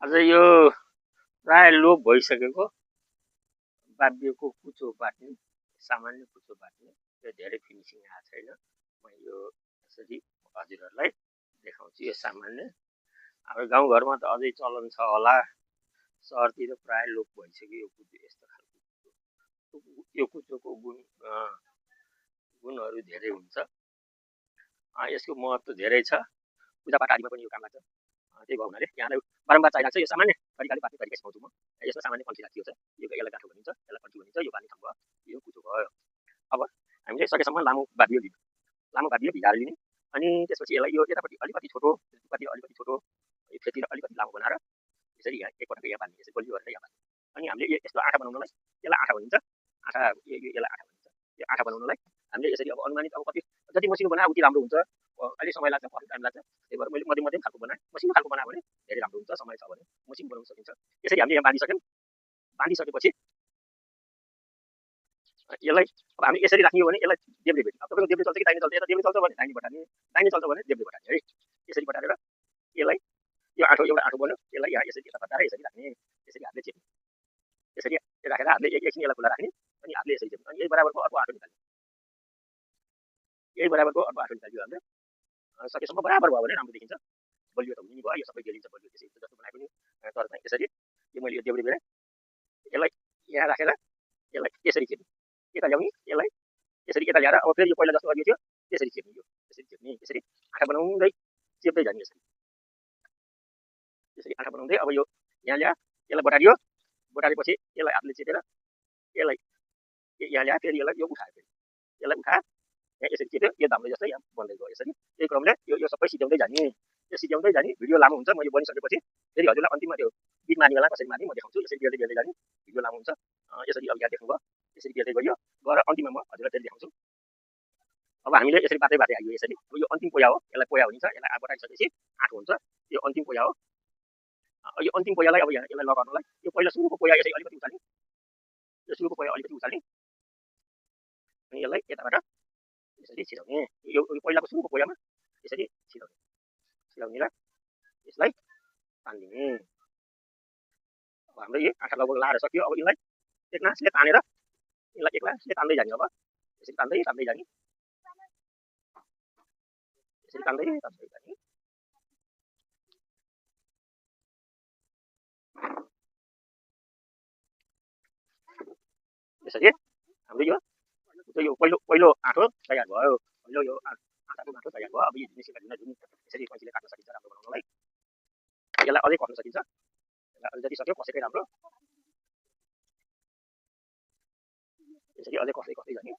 अझ यो प्राय लोप भइसकेको बाबिएको कुचो बाट्ने सामान्य कुचो बाट्ने यो धेरै फिनिसिङ आएको छैन। म यो यसरी हजुरहरूलाई देखाउँछु। यो सामान्य हाम्रो गाउँघरमा त अझै चलन छ होला, सहरतिर प्राय लोप भइसक्यो यो कुचो। यस्तो खालको यो कुचोको गुणहरू धेरै हुन्छ। यसको महत्त्व धेरै छ, पूजापाठ आदिमा पनि यो काम लाग्छ। त्यही भयो हुनाले यहाँलाई बारम्बार चाहिरहेको छ। यो सामान्य तरिकाले बाट्ने तरिका सिकाउँछु म। यसमा सामान्य कन्ठी राखिएको छ, यसलाई गाँठो भनिन्छ, यसलाई कन्ठी भनिन्छ। यो बाट्ने ठाउँ भयो, यो कुचो भयो। अब हामीले सकेसम्म लामो बाबियो लिने, लामो बाबियो भिजाएर लिने, अनि त्यसपछि यसलाई यो यतापट्टि अलिकति छोटो, यतापट्टि अलिकति छोटो, यो फेदतिर अलिकति लामो बनाएर यसरी यहाँ एकपटक यहाँ बाँध्ने, यसरी बलियो गरेर यहाँ बाँध्ने। अनि हामीले यस्तो आँटा बनाउनलाई यसलाई आँटा भनिन्छ। आँटा यसलाई आँटा भनिन्छ। यो आँटा बनाउनलाई हामीले यसरी अब अनुमानित अब कति जति मसिनो बनाए उति राम्रो हुन्छ। अलि समय लाग्छ, कति टाइम लाग्छ, त्यही भएर मैले मध्यम मध्यम खालको बनाएँ। मसिनो खालको बनायो भने धेरै राम्रो हुन्छ, समय छ भने मसिनो बनाउन सकिन्छ। यसरी हामीले यहाँ बाँधिसक्यौँ। बाँधिसकेपछि यसलाई अब हामी यसरी राख्ने हो भने यसलाई देब्रे भेट्ने। अब तपाईँको देब्रे चल्छ कि दाहिने चल्छ, यता देब्रे चल्छ भने दाहिने बटार्ने, दाहिने चल्छ भने देब्रे बटार्ने है। यसरी बटारेर यसलाई यो आँठो एउटा आँठो बन्यो, यसलाई यहाँ यसरी यता बटारेर यसरी राख्ने, यसरी हातले चेप्ने, यसरी राखेर हातले एकछिन यसलाई खुला राख्ने, अनि हातले यसरी चेप्ने, अनि यही बराबरको अर्को आँठो निकाल्ने, यही बराबरको अर्को आँठो निकाल्यो हामीले। सकेसम्म बराबर भयो भने राम्रो देखिन्छ। बलियो त हुने नि भयो, यो सबै गेलिन्छ बलियो, त्यसै जस्तो बनाए पनि। तर चाहिँ यसरी यो मैले यो देब्रे बेरेँ, यसलाई यहाँ राखेर यसलाई यसरी चेप्ने, यता ल्याउने, यसलाई यसरी यता ल्याएर अब फेरि यो पहिला जस्तो अघि थियो त्यसरी चेप्ने, यो यसरी चेप्ने, यसरी आँखा बनाउँदै चेप्दै जाने, यसरी यसरी आँखा बनाउँदै। अब यो यहाँ ल्या, यसलाई बटारियो, बटारेपछि यसलाई हातले चेपेर यसलाई यहाँ ल्या, फेरि यसलाई यो उठायो, फेरि यसलाई उठायो, यहाँ यसरी चेप्यो, यो धाम्रे जस्तै यहाँ बन्दै गयो। यसरी यही क्रमले यो सबै सिध्याउँदै जाने, यो सिध्याउँदै जाने। भिडियो लामो हुन्छ, म यो बनिसकेपछि फेरि हजुरलाई अन्तिममा त्यो बिट मार्ने बेला कसरी मार्ने म देखाउँछु। यसरी बेर्दै बेर्दै जाने, भिडियो लामो हुन्छ। यसरी अब यहाँ देख्नुभयो, यसरी बेर्दै गयो, गएर अन्तिममा म हजुरलाई फेरि देखाउँछु। अब हामीले यसरी बाँध्दै बाँध्दै आइयो। यसरी अब यो अन्तिम पोया हो, यसलाई पोया भनिन्छ। यसलाई बटाइसकेपछि आँठो हुन्छ, यो अन्तिम पोया हो। यो अन्तिम पोयालाई अब यहाँ यसलाई लगाउनलाई यो पहिला सुरुको पोया यसरी अलिकति उचाल्ने, यो सुरुको पोया अलिकति उचाल्ने, अनि यसलाई यताबाट यसरी छिराउने, यो पहिलाको सुरुको पोयामा यसरी छिराउने, छिराउनेलाई यसलाई तान्दिने। अब हाम्रो यो आँखा लगभग लाएर सक्यो। अब यसलाई एकनासले तानेर यसलाई एकनासले तान्दै जाने। अब यसरी तान्दै तान्दै जाने, यसरी तान्दै तान्दै जाने। यसरी हाम्रो यो पहिलो पहिलो आँठो तयार भयो। पहिलो यो आँटाको आँठो तयार भयो। अब यो निस्केका जुन यसरी कैँचीले काट्न सकिन्छ राम्रो बनाउनलाई। यसलाई अझै कस्न सकिन्छ, यसलाई अझै जति सक्यो कसेकै राम्रो। यसरी अझै कस्दै कस्दै जाने।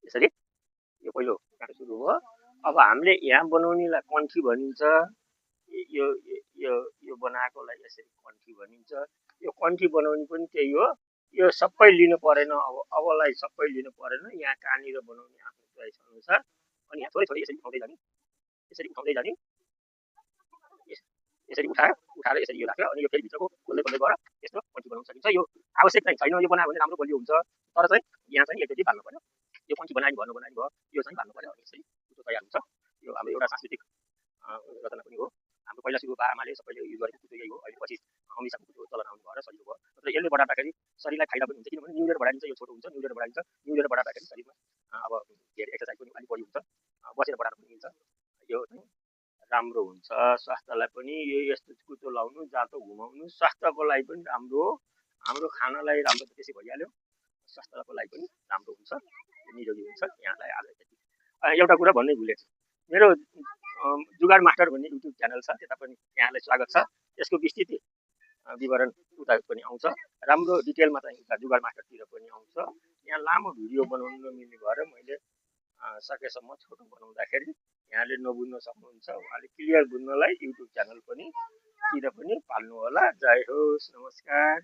यसरी यो पहिलो काँटो सुरु भयो। अब हामीले यहाँ बनाउनेलाई कन्ठी भनिन्छ। यो यो यो बनाएकोलाई यसरी कन्ठी भनिन्छ। यो कन्ठी बनाउने पनि त्यही हो। यो सबै लिनु परेन, अबलाई सबै लिनु परेन। यहाँ कहाँनिर बनाउने आफ्नो चोइस अनुसार। अनि यहाँ थोरै थोरै यसरी उठाउँदै जाने, यसरी उठाउँदै जाने, यसरी उठाएर यसरी यो राख्यो। अनि यो फेरि भित्रको खोल्दै खोल्दै गएर यस्तो कन्ठी बनाउन सकिन्छ। यो आवश्यक चाहिँ छैन, यो बनायो भने राम्रो बलियो हुन्छ। तर चाहिँ यहाँ चाहिँ एकचोटि बाल्नु पर्यो। यो कन्ठी बनायो भयो, यो चाहिँ बाल्नु पर्यो। अनि यसरी कुचो तयार हुन्छ। यो हाम्रो एउटा सांस्कृतिक रचना पनि हो। हाम्रो पहिला सुरु बाबाआमाले सबैले युज गरेको कुचो यही हो। अहिले पछि अमिसाको कुचो चलन आउनु भएर सजिलो भयो। तर यसले बढार्दाखेरि शरीरलाई फाइदा पनि हुन्छ, किनभने न्युरेर बढाइन्छ। यो छोटो हुन्छ, न्युरेर बढाइन्छ। न्युरेर बढार्दाखेरि शरीरमा अब धेरै एक्सर्साइज पनि अलिक बढी हुन्छ, बसेर बढार्न पनि मिल्छ। यो चाहिँ राम्रो हुन्छ स्वास्थ्यलाई पनि। यो यस्तो कुचो लाउनु, जाँतो घुमाउनु स्वास्थ्यको लागि पनि राम्रो हो। हाम्रो खानालाई राम्रो त त्यसै भइहाल्यो, स्वास्थ्यको लागि पनि राम्रो हुन्छ, निरोगी हुन्छ। यहाँलाई आज एउटा कुरा भन्नै भुलेको छु, मेरो जुगाड मास्टर भन्ने युट्युब च्यानल छ, त्यता पनि यहाँलाई स्वागत छ। यसको विस्तृत विवरण उता पनि आउँछ, राम्रो डिटेलमा चाहिँ उता जुगाड मास्टरतिर पनि आउँछ। यहाँ लामो भिडियो बनाउनु नमिल्ने भएर मैले सकेसम्म छोटो बनाउँदाखेरि यहाँले नबुझ्न सक्नुहुन्छ। उहाँले क्लियर बुझ्नलाई युट्युब च्यानल पनि तिर पनि पाल्नु होला। जय होस्, नमस्कार।